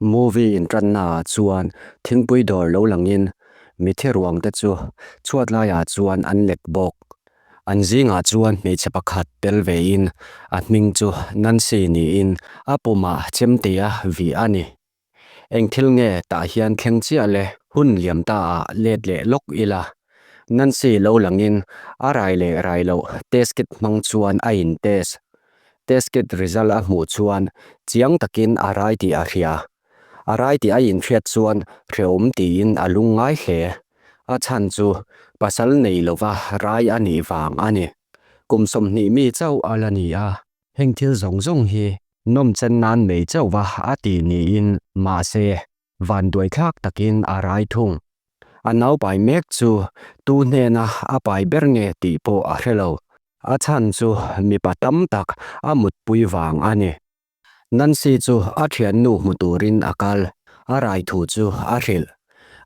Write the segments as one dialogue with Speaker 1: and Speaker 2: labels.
Speaker 1: Movie inṭannaah chuan thingpui dawr lo langin mitthi ruang te chu chhuat laiah chuan an let bawk. An zingah chuan hmeichhe pakhat tel vein a hming chu Nancy niin a pumah chemtea vih a ni. Eng thil nge tah hian thleng chiah le? Hun liam taah let leh lawk ila. Nancy lo langin a rai leh rai loh test kit hmang chuan a in test. Test kit result a hmuh chuan chiang takin a rai tih a hria. A rai tih a inhriat chuan hrehawm tiin a lung ngai hle. A chhan chu pasal nei lova rai a nih vang a ni. Kum 20 mi chauh a la ni a. Heng thil zawng zawng hi nawmchen nan nei chauhva a ti niin mahse vanduaithlak takin a rai thung. A naupai mek chu tu hnena a pai ber nge tih pawh a hre lo. A chhan chu mipa tam tak a mutpui vang a ni. Nancy chu a thiannu hmu turin a kal, a rai thu chu a hrilh.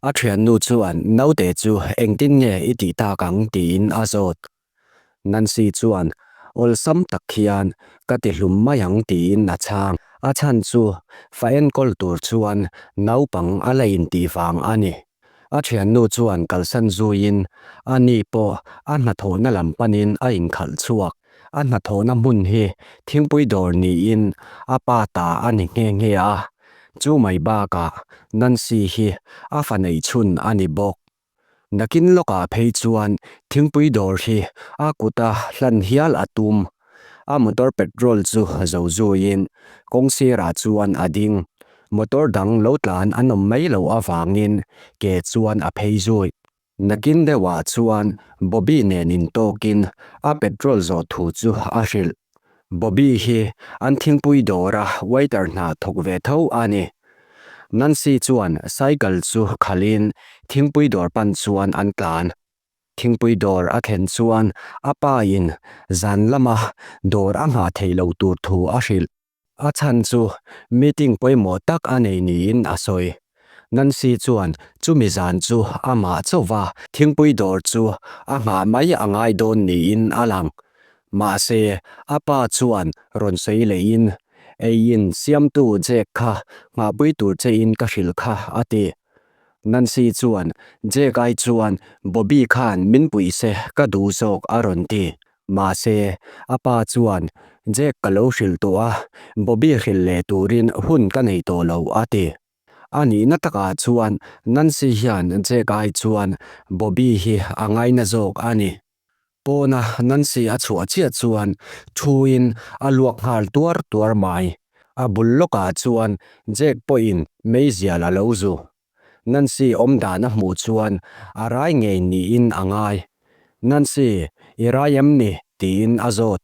Speaker 1: A thiannu chuan naute chu engtin nge i tih tak ang tiin a zawt. Nancy chuan awlsam tak hian ka ti hlum mai ang tiin a chhang. A chhan chu fa enkawl tur chuan naupang a la intih vang a ni. A thiannu chuan kalsan zuiin a ni pawh a hnathawhna lam panin a inkhalh chhuak. A hnathawhna hmun hi thingpui dawr niin a pa ta a ni nghe nghe a. Chu mai bakah Nancy hi a fa neih chhun a ni bawk. Nakin lawkah phei chuan thingpui dawr hi a kuta hlan hial a tum. A motor petrol chu zo zuiin kawng sirah chuan a ding. Motor dang lo tlan an awm mai loh avangin ke chuan a phei zui. Nakin deuhah chuan Bobby nen intawkin a petrol zawh thu chu a hrilh. Bobby hi an thingpui dawra waiter hna thawk ve tho a ni. Nancy chuan cycle chu khalhin thingpui dawr pan chuan an tlan. Thingpui dawr a thlen chuan a pa in zan lama dawr a nghah theih loh tur thu a hrilh. A chhan chu meeting pawimawh tak a nei niin a sawi. Nancy chuan chumi zan chu amah chauhva thingpui dawr chu a nghah mai a ngai dawn niin a lang. Mahse, a pa chuan rawn sawi lehin, Eiin siamtu Jack kha nghahpui tur chein ka hrilh kha, a ti. Nancy chuan, Jack ai chuan Bobby khan min puih se ka duh zawk, a rawn ti. Mahse, a pa chuan, Jack ka lo hrilh tawh a, Bobby hrilh leh turin hun ka nei tawh lo, a ti. A nihna takah chuan Nancy hian Jack ai chuan Bobby hi a ngaina zawk a ni. Pawna Nancy a chhuah chiah chuan thuin a luak nghal tuar tuar mai. A bul lawkah chuan Jack pawhin meizial a lo zu. Nancy awm dan a hmuh chuan a rai ngei niin a ngai. Nancy, i rai em ni? tiin a zawt.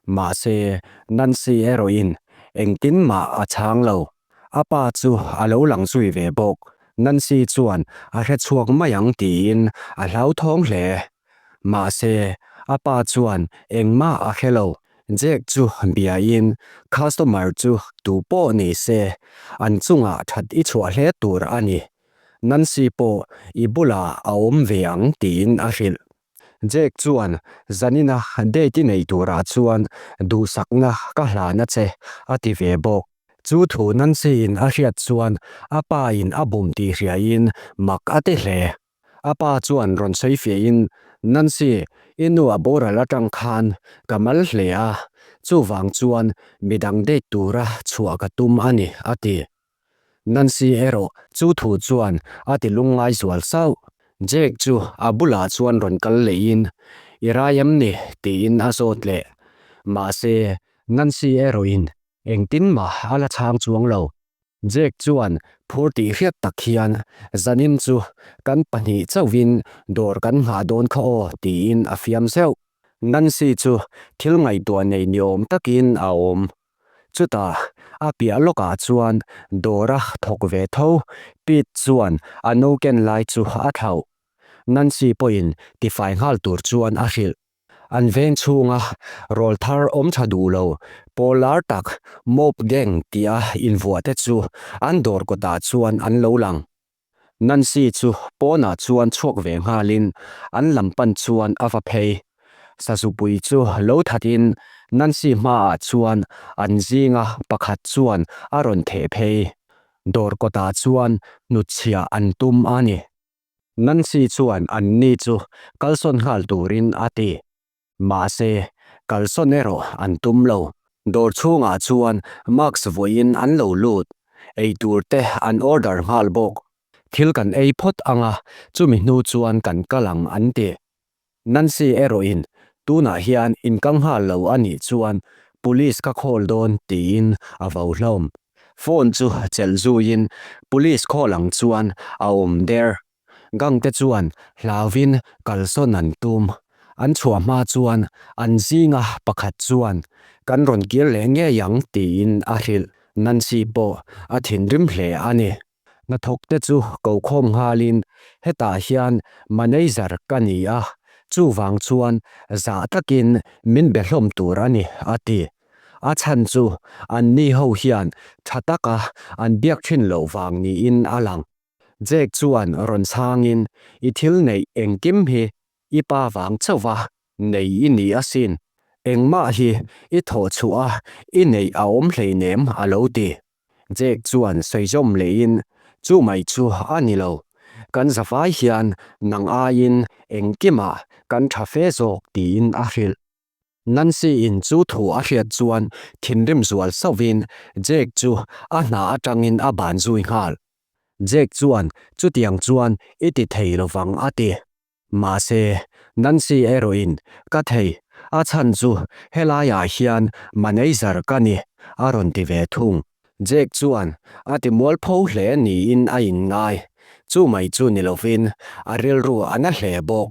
Speaker 1: Mahse, Nancy erawhin engtin mah a chhang lo. A pa chu a lo lang zui ve bawk. Nancy chuan a hrechhuak mai ang tiin a hlauthawng hle. Mahse, a pa chuan engmah a hre lo. Jack chu biain customer chu tu pawh ni se, an chungah that i chhuah hle tur a ni. Nancy pawh i bulah a awm ve ang tiin a hrilh. Jack chuan zanina date i nei turah chuan duhsakna ka hlan a che a ti ve bawk. Chu thu Nancy-in a hriat chuan a pa in a bum tih hriain mak a ti hle. A pa chuan rawn sawi fiahin, Nancy, i nu a boral atang khan ka mal hle a, chuvang chuan midang date tura chhuah ka tum a ni, a ti. Nancy erawh chu thu chuan a ti lungngai zual sauh. Jake chu a bulah chuan rawn kal lehin, I rai em ni? tiin a zawt leh. Mahse, Nancy erawhin engtin mah a la chhang chuang lo. Jack chuan phur tih hriat tak hian, Zanin chu kan pahnih chauhin dawr kan nghah dawn kha aw, tiin a fiam zeuh. Nancy chu thil ngaihtuah nei ni awm takin a awm. Chutah a piah lawkah chuan dawra thawk ve tho Pete chuan a no ken lai chu a thlauh. Nancy pawhin tifai nghal tur chuan a hrilh. An veng chhunga rawl thar awm tha duh lo, pawl lar tak Mob Gang tia invuah te chu an dawr kawtah chuan an lo lang. Nancy chu pawnah chuan chhuak ve nghalin an lam pan chuan a va phei. Sazupui chu lo thatin Nancy hmaah chuan an zinga pakhat chuan a rawn theh phei. Dawr kawtah chuan hnutchhiah an tum a ni. Nancy chuan anni chu kalsawn nghal turin a ti. Mahse, kalsawn erawh an tum lo. Dawr chhungah chuan mask vawiin an lo lut. Eitur te an order nghal bawk. Thil kan ei phawt ang a, chumi hnu chuan kan kal ang an ti. Nancy erawhin tunah hian in kal nghal lo a nih chuan police ka call dawn tiin a vo hlawm. Phone chu chelh zuiin police call ang chuan a awm der. Gang te chuan hlauvin kalsawn an tum. An chhuah hma chuan an zinga pakhat chuan kan rawn kir leh ngei ang tiin a hrilh. Nancy pawh a thinrim hle a ni. Hnathawk te chu ko khawm nghalin hetah hian manager ka ni a, chuvang chuan zah takin min be hlawm tur a ni a ti. A chhan chu anni ho hian tha taka an biak thin loh vang niin a lang. Jake chuan rawn chhangin I thil neih engkim hi i pa vang chauh va nei i ni asin, engmah hi i thawh chhuah a i neih a awm hleinem a lo ti. Jake chuan sawi zawm lehin, Chu mai chu a ni lo. Kan zavai hian nang aiin engkimah kan tha fe zawk tiin a hrilh. Nancy-in chu thu a hriat chuan thinrim zual sauhin Jake chu a hna atangin a ban zui nghal. Jake chuan chutiang chuan i ti thei lovang a ti. Mahse, Nancy erawhin, Ka thei, a chhan chu helaiah hian manager ka ni, a rawn ti ve thung. Jake chuan a ti mualpho hle niin a inngai. Chu mai chu ni lovin a rilru a na hle bawk.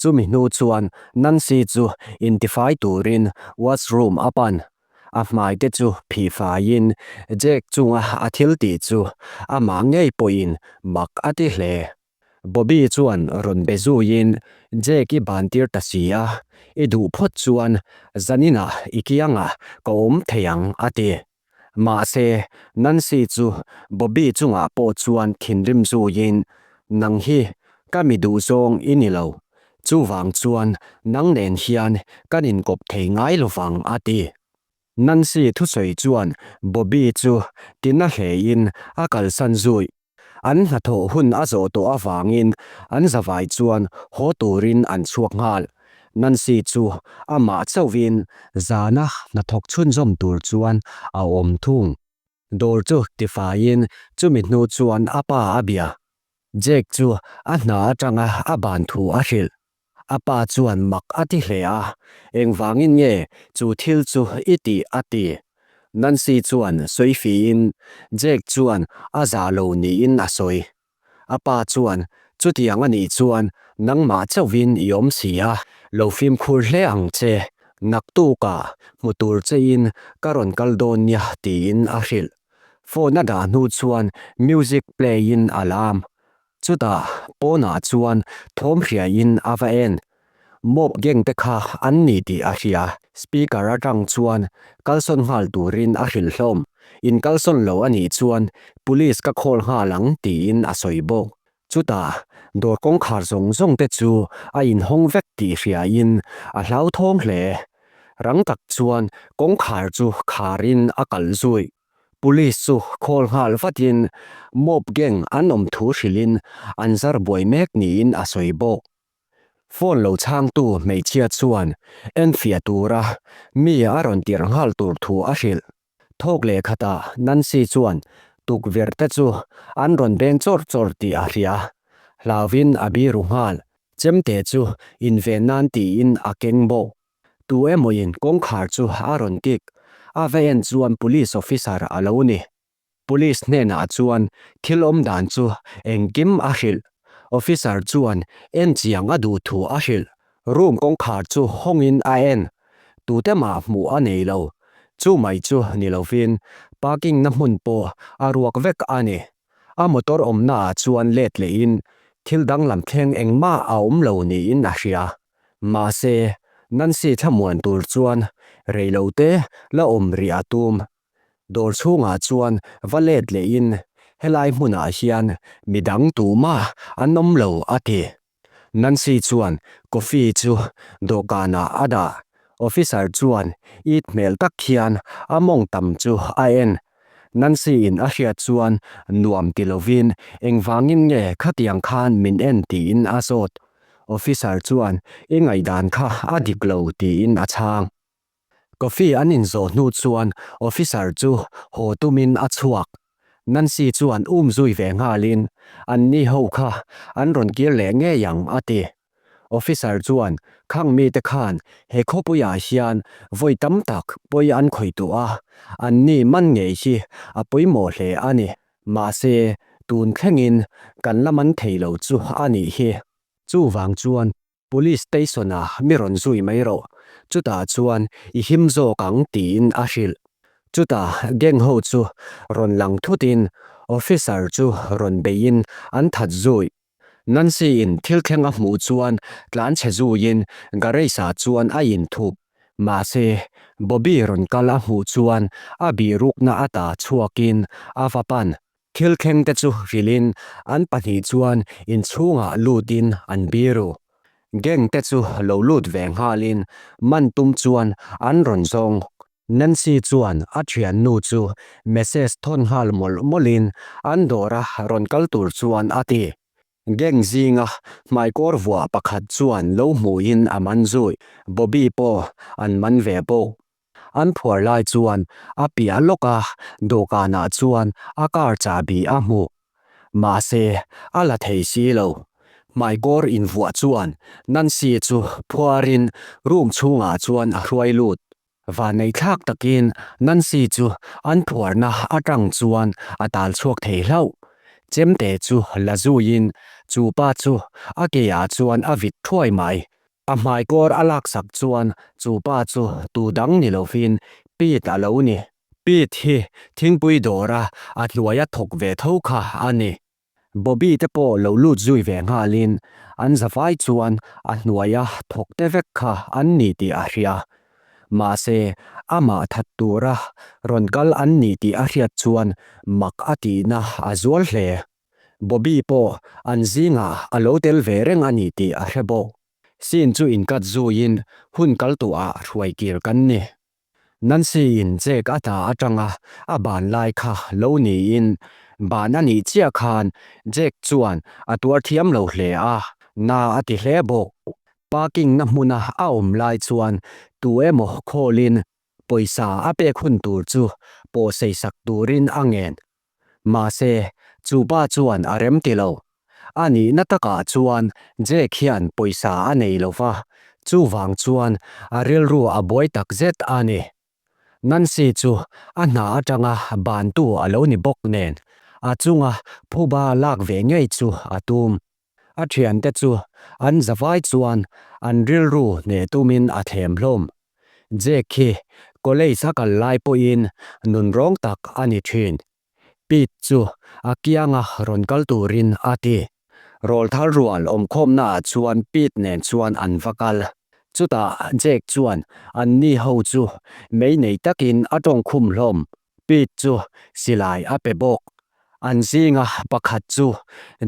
Speaker 1: Chumi hnu chuan Nancy chu intifai turin washroom a pan. A hmai te chu phih faiin Jake chunga a thil tih chu amah ngei pawhin mak a ti hle. Bobby chuan rawn be zuiin, Jake i ban tir ta si a, i duh phawt chuan zaninah i kiangah ka awm thei ang a ti. Mahse, Nancy chu Bobby chungah pawh chuan thinrim zuiin, Nang hi ka mi duh zawng i ni lo, chuvang chuan nang nen hian kan inkawp thei ngai lovang a ti. Nancy thusawi chuan Bobby chu tina hlein a kalsan zui. An hnathawh hun a zawh tawh avangin an zavai chuan haw turin an chhuak nghal. Nancy chu amah chauhin zana hnathawk chhunzawm tur chuan a awm thung. Dawr chu tifaiin chumi hnu chuan a pa a bia. Jake chu a hna atanga a ban thu a hrilh. A pa chuan mak a ti hle a, Engvangin nge chu thil chu i tih? a ti. Nancy chuan sawi fiin Jake chuan a zah lo niin a sawi. A pa chuan, Chutiang a nih chuan nangmah chauhin i awm si a, lo fimkhur hle ang che, naktukah hmu tur chein ka rawn kal dawn nia tiin a hrilh. Phone a dah hnu chuan music play in a lam. Chutah pawnah chuan thawm hriain a va en. Mob gang te kha an ni tih a hria. Speaker atang chuan kalsawn nghal turin a hrilh hlawm. In kalsawn lo a nih chuan police ka call nghal ang tiin a sawi bawk. Chutah dawr kawngkhar zawng zawng te chu a inhawng vek tih hriain a hlauthawng hle. Rang tak chuan kawngkhar chu kharin a kalh zui. Police chu call nghal vatin mob gang an awm thu hrilhin an zar buai mek niin a sawi bawk. Phone lo chhangtu hmeichhia chuan enfiah tura mi a rawn tirh nghal tur thu a hrilh. Thawk leh khatah Nancy chuan tukverh te chu an rawn beng chawr chawr tih a hria. Hlauvin a biru nghal. Chemte chu inven nan tiin a keng bawk. Tu emawin kawngkhar chu a rawn kik. A va en chuan police officer a lo ni. Police hnenah chuan thil awm dan chu engkim a hrilh. Officer chuan en chiang a duh thu a hrilh. Room kawngkhar chu hawngin a en. Tute mah hmuh a nei lo. Chu mai chu ni lovin parking na hmun pawh a ruak vek a ni. A motor awmnaah chuan let lehin thil danglam thleng engmah a awm lo niin a hria. Mahse, Nancy thlamuan tur chuan reilote la awm rih a tum. Dawr chhungah chuan va let lehin helai hmunah hian midang tumah an awm lo a ti. Nancy chuan coffee chu dawhkanah a dah. Officer chuan it hmel tak hian a mawng tam chu a en. Nancy in a hriat chuan nuam ti lovin engvangin nge khatiang khan min en tiin a zawt. Officer chuan i ngaihdan kha a dik lo tiin a chhang. Coffee an inzawh hnu chuan officer chu haw tumin a chhuak. Nancy chuan um zui ve nghalin anni ho kha an rawn kir leh ngei ang a ti. Officer chuan khang mite khan he khawpuiah hian vawi tam tak pawi an khawih duh a, anni man ngei hi a pawimawh hle a ni. Mahse, tun thlengin kan la man thei lo chu a nih hi. Chuvang chuan Police station ah mi rawn zui mai rawh, chutah chuan i him zawk ang tiin a hrilh. Chutah gang ho chu rawn lang thutin officer chu rawn beiin an that zui. Nancy in thil thleng a hmuh chuan tlan chhe zuiin garage ah chuan a inthup. Mahse, Bobby rawn kal a hmuh chuan a bihrukna ata chhuakin a va pan. Thil thleng te chu hrilhin an pahnih chuan inchhungah lutin an biru. Gang te chu lo lut ve nghalin man tum chuan an rawn zawng. Nancy chuan a thiannu chu message thawn nghal mawlh mawlhin an dawra rawn kal tur chuan a ti. Gang zinga hmaikawr vuah pakhat chuan lo hmuhin a man zui. Bobby pawh an man ve bawk. An phuar lai chuan a piah lawk a, dawhkanah chuan a car chahbi a hmu. Mahse, a la thei si lo. Hmaikawr invuah chuan Nancy chu phuarin room chhungah chuan a hruai lut. Vanneithlak takin Nancy chu an phuarna atang chuan a tal chhuak thei hlauh. Chemte chu la zuiin chu pa chu a keah chuan a vit thuai mai. A hmaikawr a laksak chuan chu pa chu tu dang ni lovin Pete a lo ni. Pete hi thingpui dawra a hnuaia thawk ve tho kha a ni. Bobby te pawh lo lut zui ve nghalin an zavai chuan a hnuaia thawk te vek kha an ni tih a hria. Mahse, amah that tura rawn kal an ni tih a hriat chuan mak a tihna a zual hle. Bobby pawh an zingah a lo tel ve reng a ni tih a hre bawk. Scene chu incut zuiin hun kal tuah hruai kir kan ni. Nancy-in Jake a hna atanga a ban lai kha lo niin ban a nih chiah khan Jake chuan a tuar thiam lo hle a, na a ti hle bawk. Parking na hmuna a awm lai chuan tu emaw call-in pawisa a pek hun tur chu pawhsei sak turin a ngen. Mahse, chu pa chuan a rem ti lo. A nihna takah chuan Jake hian pawisa a nei lo va, chuvang chuan a rilru a buai tak zet a ni. Nancy chu a hna atanga bantu a lo ni bawk nen, a chunga phuba lak ve ngei chu a tum. A thiante chu an zavai chuan an rilru hneh tumin a thlem hlawm. Jake hi college a kal lai pawhin nunrawng tak a ni thin. Pete chu a kianga rawn kal turin a ti. Rawlthar rual awmkhawmnaah chuan Pete nen chuan an va kal. Chutah Jake chuan anni ho chu mei nei takin a tawngkhum hlawm. Pete chu silai a pe bawk. An zinga pakhat chu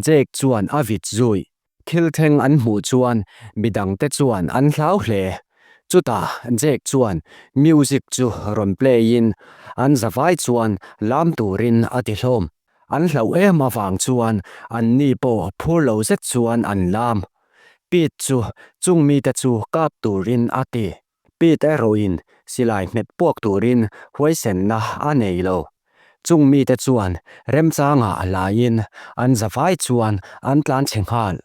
Speaker 1: Jake chuan a vit zui. Thil thleng an hmuh chuan midangte chuan an hlau hle. Chutah Jake chuan music chu rawn play in an zavai chuan lam turin a ti hlawm. An hlauh em avang chuan anni pawh phur lo zet chuan an lam. Pete chu chung mite chu kap turin a ti. Pete erawhin silai hmet puak turin huaisenna a nei lo. Chung mite chuan remchangah laiin an zavai chuan an tlan chhe nghal.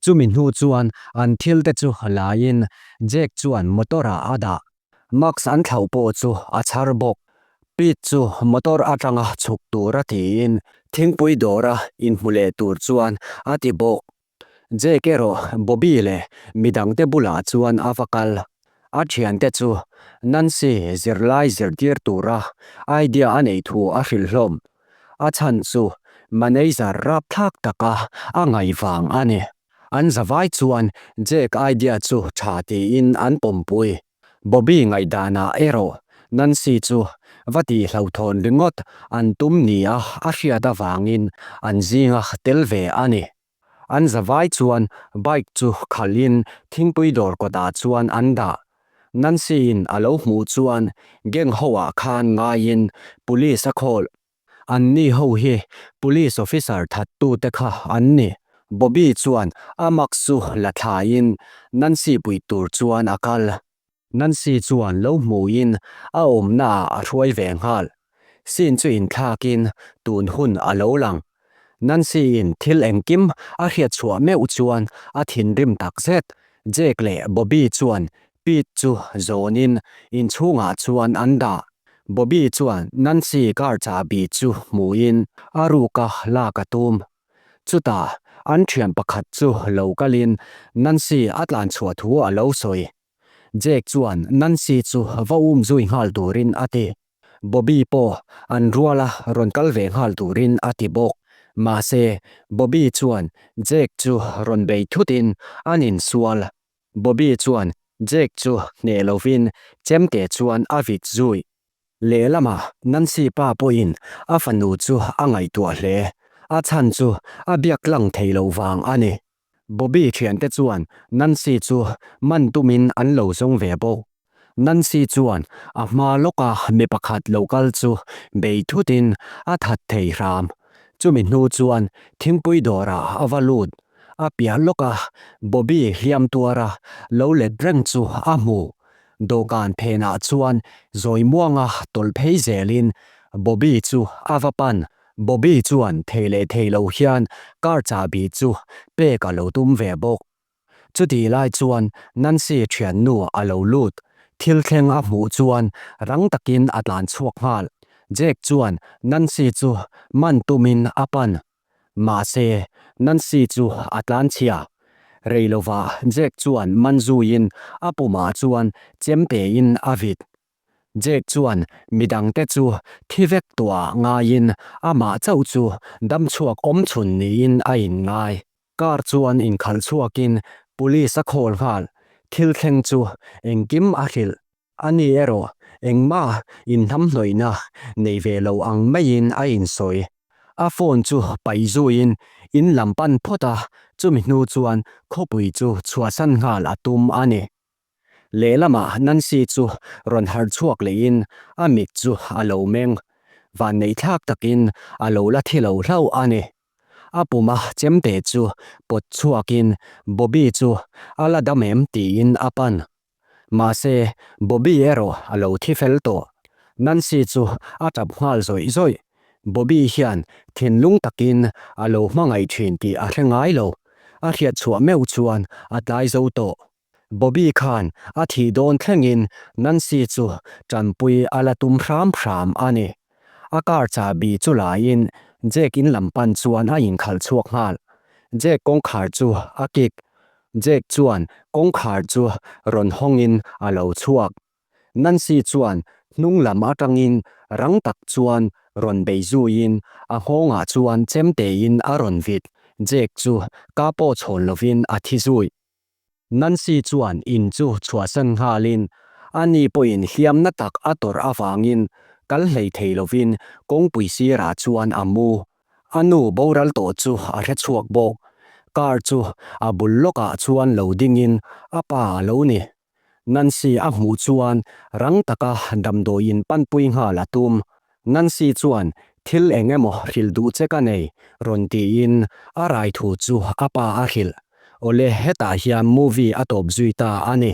Speaker 1: Chumi hnu chuan an thil te chu laiin Jake chuan motor ah a dah. Max an thlauh pawh chu a chhar bawk. Pete chu motor atanga chhuk tura tiin thingpui dawra inhmu leh tur chuan a ti bawk. Jake erawh Bobby leh midangte bulah chuan a va kal. A thiante chu Nancy zirlai zirtir tura idea a neih thu a hrilh hlawm. A chhan chu manager rapthlak taka a ngaih vang a ni. An zavai chuan Jake idea chu tha tiin an pawmpui. Bobby ngaihdanah erawh Nancy chu va tih hlauhthawn ringawt an tum nia a hriat avangin an zinga tel ve a ni. An zavai chuan bike chu khalhin thingpui dawr kawtah chuan an dah. Nancy-in a lo hmuh chuan gang ho ah khan ngaiin police a call. Anni ho hi police officer thattute kha an ni. Bobby chuan a mask chu la thlaiin Nancy pui tur chuan a kal. Nancy chuan lo hmuin a awmnaah a hruai ve nghal. Scene chu inthlakin tun hun a lo lang. Nancy-in thil engkim a hriat chhuah meuh chuan a thinrim takzet. Jake leh Bobby chuan Pete chu zawnin inchhungah chuan an dah. Bobby chuan Nancy car chahbi chu hmuin a ruka lak a tum. Chutah an thian pakhat chu lo kalin Nancy a tlanchhuah thu a lo sawi. Jake chuan Nancy chu va um zui nghal turin a ti. Bobby pawh an ruala rawn kal ve nghal turin a ti bawk. Mahse, Bobby chuan Jake chu rawn bei thutin an insual. Bobby chuan Jake chu hneh lovin chemte chuan a vit zui. Lehlamah Nancy pa pawhin a fanu chu a ngaihtuah hle. A chhan chu a biak tlang thei lo vang a ni. Bobby thiante chuan Nancy chu man tumin an lo zawng ve bawk. Nancy chuan a hma lawka mi pakhat lo kal chu bei thutin a that thei hram. Chumi hnu chuan thingpui dawrah a va lut. A piah lawka Bobby hliam tuara lo let reng chu a hmu. Dawhkan phenah chuan zawi muanga tawlh phei zelin Bobby chu a va pan. Bobby chuan thei leh thei lo hian car chahbi chu pek a lo tum ve bawk. Chutih lai chuan Nancy thiannu a lo lut. Thil thleng a hmuh chuan rang takin a tlan chhuak nghal. Jake chuan Nancy chu man tumin a pan. Mahse, Nancy chu a tlan chhia. Rei lovah Jake chuan man zuiin a pumah chuan chemtein a vit. Jake chuan midangte chu thi vek tuah ngaiin amah chauh chu damchhuak awm chhun niin a inngai. Car chuan inkhalh chhuakin police a call nghal. Thil thleng chu engkim a hrilh. Ani erawh engmah inhnamhnawihna nei ve lo ang maiin a insawi. A phone chu paih zuiin in lam pan phawt a, chumi hnu chuan khawpui chu chhuahsan nghal a tum a ni. Lehlamah Nancy chu rawn harh chhuak lehin a mit chu a lo meng. Vanneihthlak takin a lo la thi lo hlauh a ni. A puma chemte chu pawt chhuakin Bobby chu a la dam em tiin a pan. Mahse, Bobby erawh a lo thi fel tawh. Nancy chu a tap nghal zawih zawih. Bobby hian thinlung takin a lo hmangaih thin tih a hre ngai lo. A hriat chhuah meuh chuan a tlai zo tawh. Bobby khan a thih dawn thlengin Nancy chu tanpui a la tum hram hram a ni. A car chahbi chu laiin Jake in lam pan chuan a inkhalh chhuak nghal. Jake kawngkhar chu a kik. Jake chuan kawngkhar chu rawn hawngin a lo chhuak. Nancy chuan hnung lam atangin rang tak chuan rawn bei zuiin a nghawngah chuan chemtein a rawn vit. Jake chu ka pawh chhawn lovin a thi zui. Nancy chuan in chu chhuahsan nghalin ani pawhin hliamna tak a tawrh avangin kal hlei thei lovin kawngpui sirah chuan a mu. A nu boral tawh chu a hre chhuak bawk. Car chu a bul lawkah chuan lo dingin a pa a lo ni. Nancy a hmuh chuan rang taka damdawiin panpui nghal a tum. Nancy chuan thil eng emaw hrilh duh che ka nei rawn tiin a rai thu chu a pa a hrilh. Awle hetah hian movie a tawp zui ta a ni.